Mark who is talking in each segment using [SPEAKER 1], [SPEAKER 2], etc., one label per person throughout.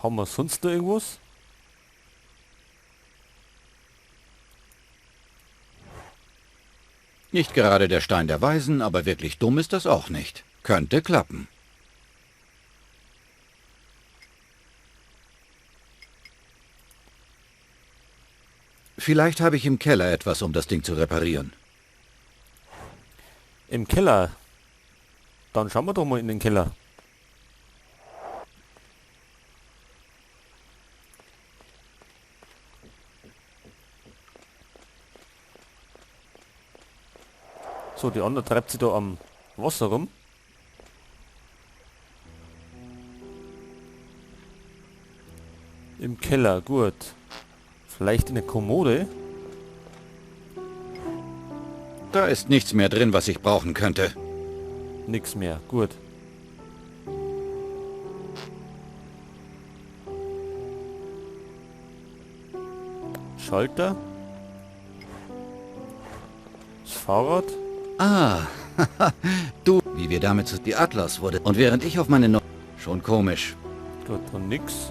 [SPEAKER 1] Haben wir sonst noch irgendwas?
[SPEAKER 2] Nicht gerade der Stein der Weisen, aber wirklich dumm ist das auch nicht. Könnte klappen. Vielleicht habe ich im Keller etwas, um das Ding zu reparieren.
[SPEAKER 1] Im Keller? Dann schauen wir doch mal in den Keller. So, die andere treibt sich da am Wasser rum. Im Keller, gut. Vielleicht in der Kommode?
[SPEAKER 2] Da ist nichts mehr drin, was ich brauchen könnte.
[SPEAKER 1] Nix mehr, gut. Schalter. Das Fahrrad.
[SPEAKER 2] Ah, du, wie wir damit zu... Die Atlas wurde... Und während ich auf meine... Schon komisch.
[SPEAKER 1] Gut, und nix.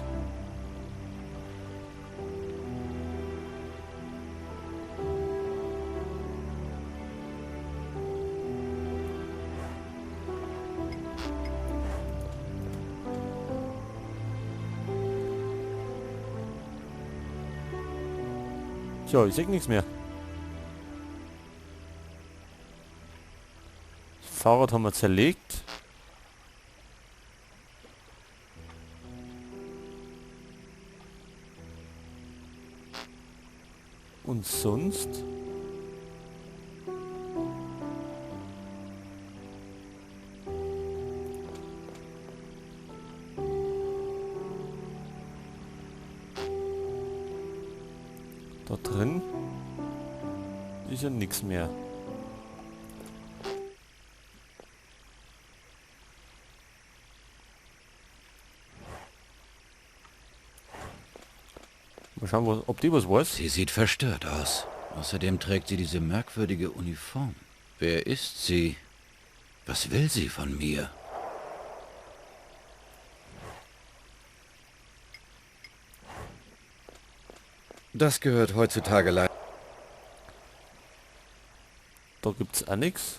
[SPEAKER 1] Tja, ich seh nichts mehr. Das Fahrrad haben wir zerlegt. Und sonst? Da drin ist ja nix mehr. Mal schauen, ob die was weiß.
[SPEAKER 2] Sie sieht verstört aus. Außerdem trägt sie diese merkwürdige Uniform. Wer ist sie? Was will sie von mir? Das gehört heutzutage leider.
[SPEAKER 1] Da gibt's auch nix.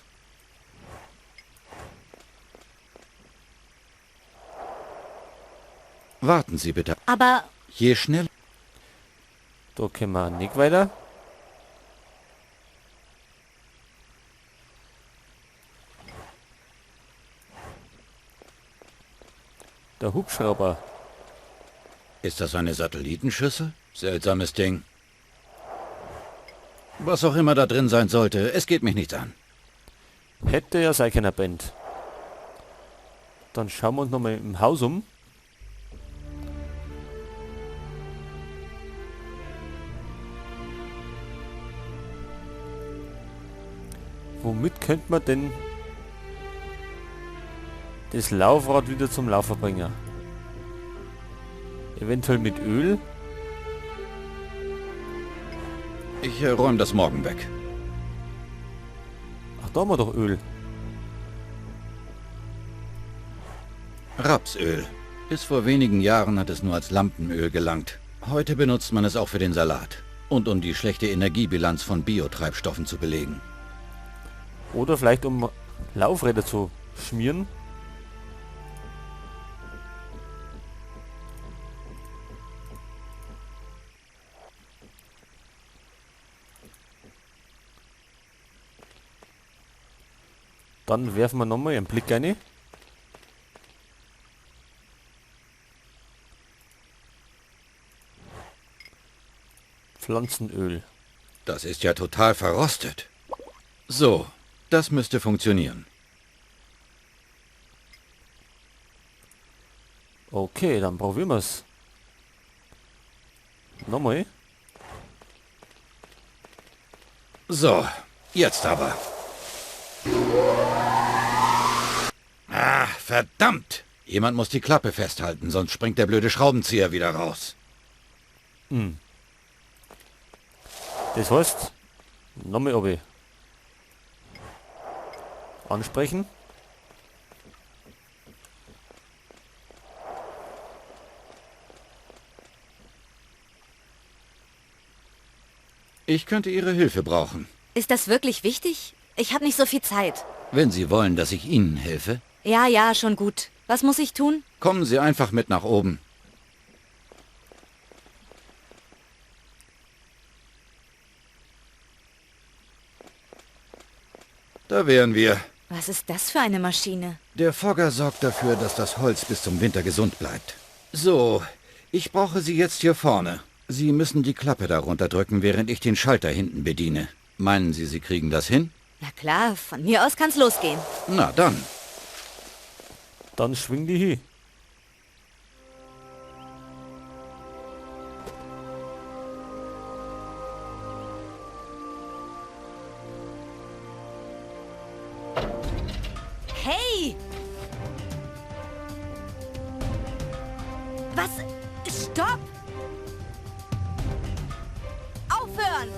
[SPEAKER 2] Warten Sie bitte.
[SPEAKER 3] Aber
[SPEAKER 2] je schneller.
[SPEAKER 1] Da können wir nicht weiter. Der Hubschrauber.
[SPEAKER 2] Ist das eine Satellitenschüssel? Seltsames Ding. Was auch immer da drin sein sollte, es geht mich nichts an.
[SPEAKER 1] Hätte ja sein können, Band. Dann schauen wir uns nochmal im Haus um. Womit könnte man denn das Laufrad wieder zum Laufen bringen? Eventuell mit Öl?
[SPEAKER 2] Ich räume das morgen weg.
[SPEAKER 1] Ach, da haben wir doch Öl.
[SPEAKER 2] Rapsöl. Bis vor wenigen Jahren hat es nur als Lampenöl gelangt. Heute benutzt man es auch für den Salat. Und um die schlechte Energiebilanz von Biotreibstoffen zu belegen.
[SPEAKER 1] Oder vielleicht um Laufräder zu schmieren. Dann werfen wir nochmal einen Blick rein. Pflanzenöl.
[SPEAKER 2] Das ist ja total verrostet. So, das müsste funktionieren.
[SPEAKER 1] Okay, dann probieren wir's. Nochmal.
[SPEAKER 2] So, jetzt aber. Ah, verdammt! Jemand muss die Klappe festhalten, sonst springt der blöde Schraubenzieher wieder raus.
[SPEAKER 1] Das heißt, nochmal obi. Ansprechen.
[SPEAKER 2] Ich könnte Ihre Hilfe brauchen.
[SPEAKER 3] Ist das wirklich wichtig? Ich habe nicht so viel Zeit.
[SPEAKER 2] Wenn Sie wollen, dass ich Ihnen helfe.
[SPEAKER 3] Ja, ja, schon gut. Was muss ich tun?
[SPEAKER 2] Kommen Sie einfach mit nach oben. Da wären wir.
[SPEAKER 3] Was ist das für eine Maschine?
[SPEAKER 2] Der Fogger sorgt dafür, dass das Holz bis zum Winter gesund bleibt. So, ich brauche Sie jetzt hier vorne. Sie müssen die Klappe darunter drücken, während ich den Schalter hinten bediene. Meinen Sie, Sie kriegen das hin?
[SPEAKER 3] Na klar, von mir aus kann's losgehen.
[SPEAKER 2] Na dann.
[SPEAKER 1] Dann schwing die hin.
[SPEAKER 3] Hey! Was? Stopp! Aufhören!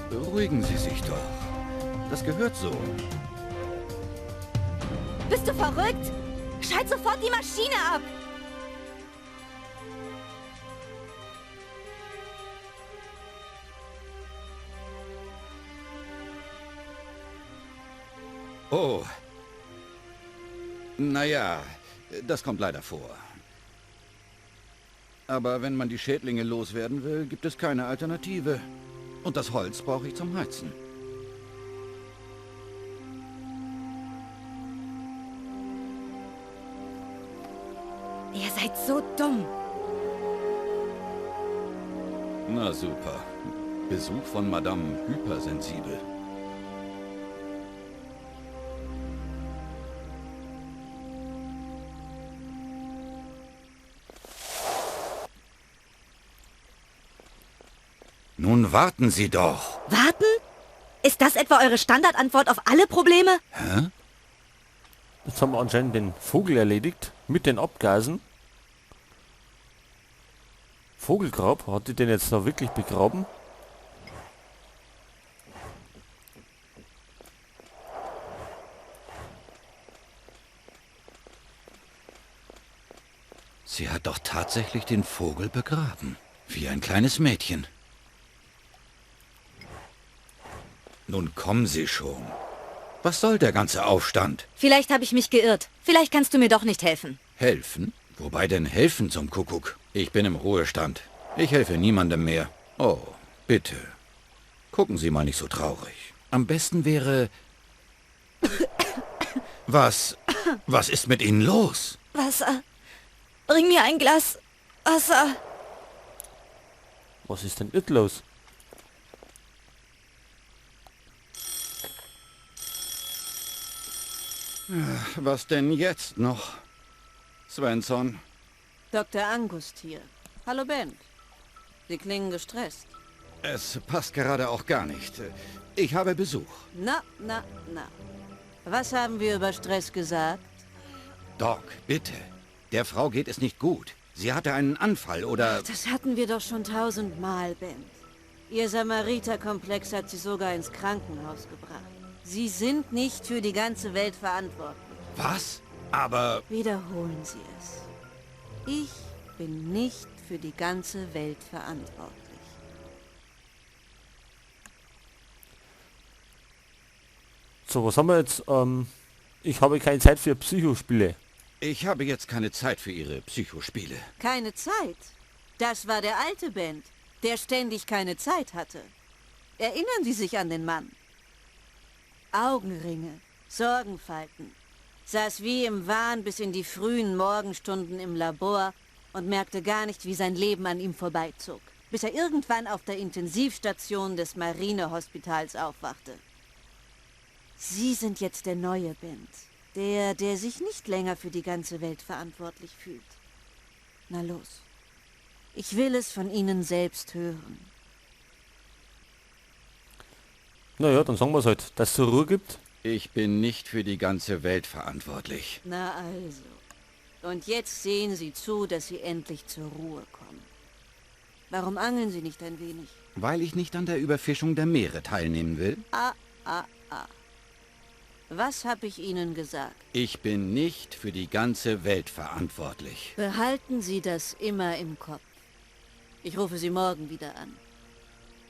[SPEAKER 2] Beruhigen Sie sich doch. Das gehört so.
[SPEAKER 3] Bist du verrückt? Schalt sofort die Maschine ab!
[SPEAKER 2] Oh. Naja, das kommt leider vor. Aber wenn man die Schädlinge loswerden will, gibt es keine Alternative. Und das Holz brauche ich zum Heizen.
[SPEAKER 3] Ihr seid so dumm.
[SPEAKER 2] Na super. Besuch von Madame Hypersensibel. Nun warten Sie doch.
[SPEAKER 3] Warten? Ist das etwa eure Standardantwort auf alle Probleme?
[SPEAKER 2] Hä?
[SPEAKER 1] Jetzt haben wir anscheinend den Vogel erledigt mit den Abgasen. Vogelgrab, hat die den jetzt da wirklich begraben?
[SPEAKER 2] Sie hat doch tatsächlich den Vogel begraben. Wie ein kleines Mädchen. Nun kommen Sie schon. Was soll der ganze Aufstand?
[SPEAKER 3] Vielleicht habe ich mich geirrt. Vielleicht kannst du mir doch nicht helfen.
[SPEAKER 2] Helfen? Wobei denn helfen zum Kuckuck? Ich bin im Ruhestand. Ich helfe niemandem mehr. Oh, bitte. Gucken Sie mal nicht so traurig. Am besten wäre... Was? Was ist mit Ihnen los?
[SPEAKER 3] Wasser. Bring mir ein Glas Wasser.
[SPEAKER 1] Was ist denn jetzt los?
[SPEAKER 2] Was denn jetzt noch? Svensson.
[SPEAKER 4] Dr. Angust hier. Hallo Bent. Sie klingen gestresst.
[SPEAKER 2] Es passt gerade auch gar nicht. Ich habe Besuch.
[SPEAKER 4] Na, na, na. Was haben wir über Stress gesagt?
[SPEAKER 2] Doc, bitte. Der Frau geht es nicht gut. Sie hatte einen Anfall oder...
[SPEAKER 4] Ach, das hatten wir doch schon 1000-mal, Bent. Ihr Samariterkomplex hat sie sogar ins Krankenhaus gebracht. Sie sind nicht für die ganze Welt verantwortlich.
[SPEAKER 2] Was? Aber...
[SPEAKER 4] Wiederholen Sie es. Ich bin nicht für die ganze Welt verantwortlich.
[SPEAKER 1] So, was haben wir jetzt? Ich habe keine Zeit für Psychospiele.
[SPEAKER 2] Ich habe jetzt keine Zeit für Ihre Psychospiele.
[SPEAKER 4] Keine Zeit? Das war der alte Bent, der ständig keine Zeit hatte. Erinnern Sie sich an den Mann? Augenringe, Sorgenfalten. Saß wie im Wahn bis in die frühen Morgenstunden im Labor und merkte gar nicht, wie sein Leben an ihm vorbeizog, bis er irgendwann auf der Intensivstation des Marinehospitals aufwachte. Sie sind jetzt der neue Bent, der, der sich nicht länger für die ganze Welt verantwortlich fühlt. Na los, ich will es von Ihnen selbst hören.
[SPEAKER 1] Naja, dann sagen wir's halt, dass es zur Ruhe gibt.
[SPEAKER 2] Ich bin nicht für die ganze Welt verantwortlich.
[SPEAKER 4] Na also. Und jetzt sehen Sie zu, dass Sie endlich zur Ruhe kommen. Warum angeln Sie nicht ein wenig?
[SPEAKER 2] Weil ich nicht an der Überfischung der Meere teilnehmen will.
[SPEAKER 4] Ah, ah, ah. Was hab ich Ihnen gesagt?
[SPEAKER 2] Ich bin nicht für die ganze Welt verantwortlich.
[SPEAKER 4] Behalten Sie das immer im Kopf. Ich rufe Sie morgen wieder an.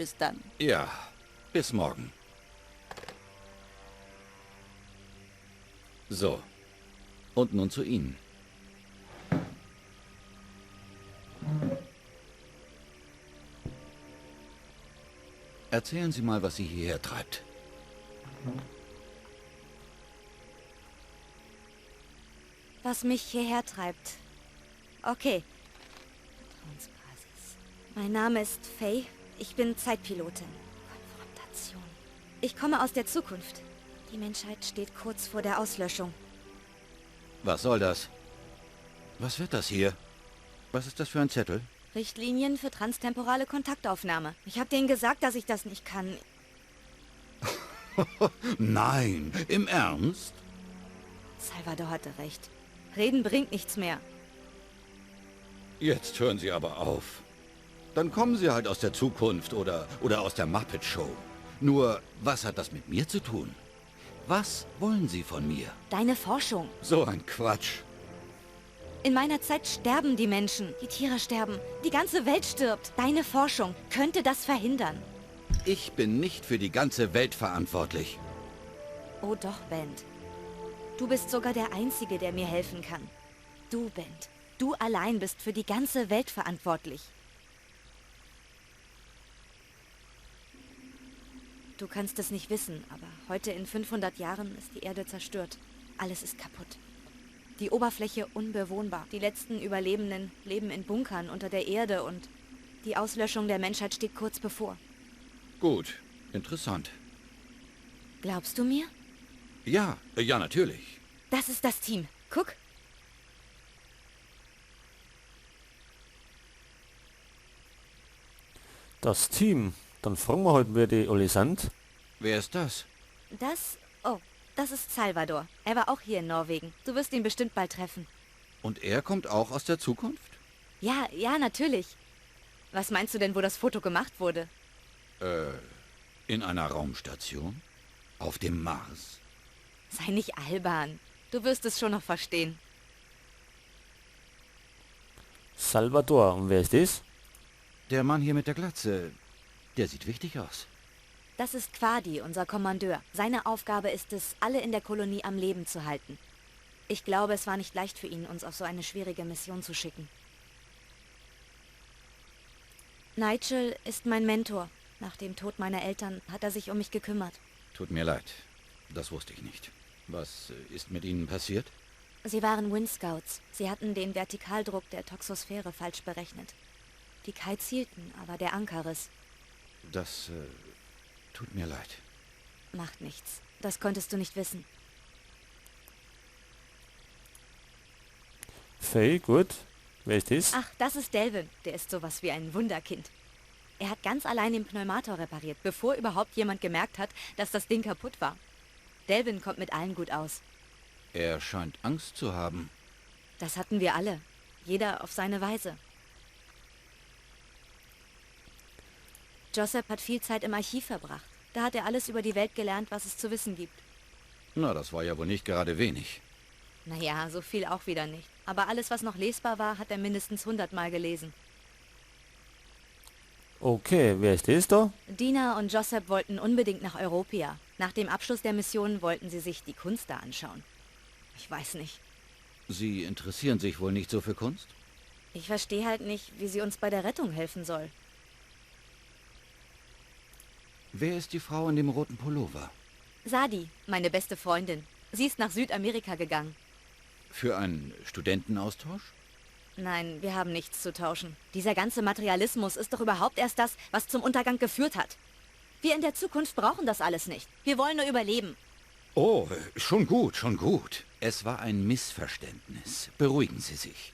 [SPEAKER 4] Bis dann.
[SPEAKER 2] Ja, bis morgen. So. Und nun zu Ihnen. Erzählen Sie mal, was Sie hierher treibt.
[SPEAKER 3] Was mich hierher treibt. Okay. Vertrauensbasis. Mein Name ist Faye. Ich bin Zeitpilotin. Konfrontation. Ich komme aus der Zukunft. Die Menschheit steht kurz vor der Auslöschung.
[SPEAKER 2] Was soll das? Was wird das hier? Was ist das für ein Zettel?
[SPEAKER 3] Richtlinien für transtemporale Kontaktaufnahme. Ich habe denen gesagt, dass ich das nicht kann.
[SPEAKER 2] Nein, im Ernst?
[SPEAKER 3] Salvador hatte recht. Reden bringt nichts mehr.
[SPEAKER 2] Jetzt hören Sie aber auf. Dann kommen Sie halt aus der Zukunft oder aus der Muppet Show. Nur, was hat das mit mir zu tun? Was wollen Sie von mir?
[SPEAKER 3] Deine Forschung.
[SPEAKER 2] So ein Quatsch.
[SPEAKER 3] In meiner Zeit sterben die Menschen. Die Tiere sterben. Die ganze Welt stirbt. Deine Forschung könnte das verhindern.
[SPEAKER 2] Ich bin nicht für die ganze Welt verantwortlich.
[SPEAKER 3] Oh doch, Bent. Du bist sogar der Einzige, der mir helfen kann. Du, Bent. Du allein bist für die ganze Welt verantwortlich. Du kannst es nicht wissen, aber heute in 500 Jahren ist die Erde zerstört. Alles ist kaputt. Die Oberfläche unbewohnbar. Die letzten Überlebenden leben in Bunkern unter der Erde und die Auslöschung der Menschheit steht kurz bevor.
[SPEAKER 2] Gut, interessant.
[SPEAKER 3] Glaubst du mir?
[SPEAKER 2] Ja, ja, natürlich.
[SPEAKER 3] Das ist das Team. Guck.
[SPEAKER 1] Das Team. Dann fragen wir halt, wer die alle sind.
[SPEAKER 2] Wer ist das?
[SPEAKER 3] Das? Oh, das ist Salvador. Er war auch hier in Norwegen. Du wirst ihn bestimmt bald treffen.
[SPEAKER 2] Und er kommt auch aus der Zukunft?
[SPEAKER 3] Ja, ja, natürlich. Was meinst du denn, wo das Foto gemacht wurde?
[SPEAKER 2] In einer Raumstation? Auf dem Mars?
[SPEAKER 3] Sei nicht albern. Du wirst es schon noch verstehen.
[SPEAKER 1] Salvador, und wer ist das?
[SPEAKER 2] Der Mann hier mit der Glatze. Der sieht wichtig aus.
[SPEAKER 3] Das ist Quadi, unser Kommandeur. Seine Aufgabe ist es, alle in der Kolonie am Leben zu halten. Ich glaube, es war nicht leicht für ihn, uns auf so eine schwierige Mission zu schicken. Nigel ist mein Mentor. Nach dem Tod meiner Eltern hat er sich um mich gekümmert.
[SPEAKER 2] Tut mir leid. Das wusste ich nicht. Was ist mit Ihnen passiert?
[SPEAKER 3] Sie waren Wind Scouts. Sie hatten den Vertikaldruck der Toxosphäre falsch berechnet. Die Kai zielten, aber der Anker riss.
[SPEAKER 2] Das tut mir leid.
[SPEAKER 3] Macht nichts. Das konntest du nicht wissen.
[SPEAKER 1] Faye, gut. Wer ist das?
[SPEAKER 3] Ach, das ist Delvin. Der ist sowas wie ein Wunderkind. Er hat ganz allein den Pneumator repariert, bevor überhaupt jemand gemerkt hat, dass das Ding kaputt war. Delvin kommt mit allen gut aus.
[SPEAKER 2] Er scheint Angst zu haben.
[SPEAKER 3] Das hatten wir alle. Jeder auf seine Weise. Joseph hat viel Zeit im Archiv verbracht. Da hat er alles über die Welt gelernt, was es zu wissen gibt.
[SPEAKER 2] Na, das war ja wohl nicht gerade wenig.
[SPEAKER 3] Naja, so viel auch wieder nicht. Aber alles, was noch lesbar war, hat er mindestens 100-mal gelesen.
[SPEAKER 1] Okay, wer ist das da?
[SPEAKER 3] Dina und Joseph wollten unbedingt nach Europia. Nach dem Abschluss der Mission wollten sie sich die Kunst da anschauen. Ich weiß nicht.
[SPEAKER 2] Sie interessieren sich wohl nicht so für Kunst?
[SPEAKER 3] Ich verstehe halt nicht, wie sie uns bei der Rettung helfen soll.
[SPEAKER 2] Wer ist die Frau in dem roten Pullover?
[SPEAKER 3] Sadi, meine beste Freundin. Sie ist nach Südamerika gegangen.
[SPEAKER 2] Für einen Studentenaustausch?
[SPEAKER 3] Nein, wir haben nichts zu tauschen. Dieser ganze Materialismus ist doch überhaupt erst das, was zum Untergang geführt hat. Wir in der Zukunft brauchen das alles nicht. Wir wollen nur überleben.
[SPEAKER 2] Oh, schon gut, schon gut. Es war ein Missverständnis. Beruhigen Sie sich.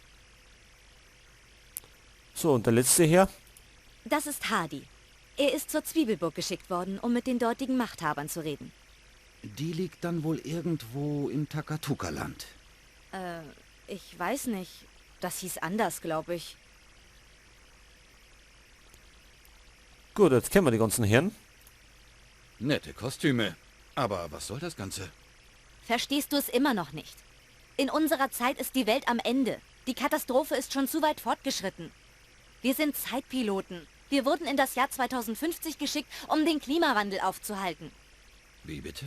[SPEAKER 1] So, und der letzte hier?
[SPEAKER 3] Das ist Hardy. Er ist zur Zwiebelburg geschickt worden, um mit den dortigen Machthabern zu reden.
[SPEAKER 2] Die liegt dann wohl irgendwo im Takatuka-Land.
[SPEAKER 3] Ich weiß nicht. Das hieß anders, glaube ich.
[SPEAKER 1] Gut, jetzt kennen wir die ganzen Herren.
[SPEAKER 2] Nette Kostüme. Aber was soll das Ganze?
[SPEAKER 3] Verstehst du es immer noch nicht? In unserer Zeit ist die Welt am Ende. Die Katastrophe ist schon zu weit fortgeschritten. Wir sind Zeitpiloten. Wir wurden in das Jahr 2050 geschickt, um den Klimawandel aufzuhalten.
[SPEAKER 2] Wie bitte?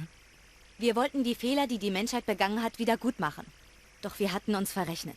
[SPEAKER 3] Wir wollten die Fehler, die die Menschheit begangen hat, wieder gut machen. Doch wir hatten uns verrechnet.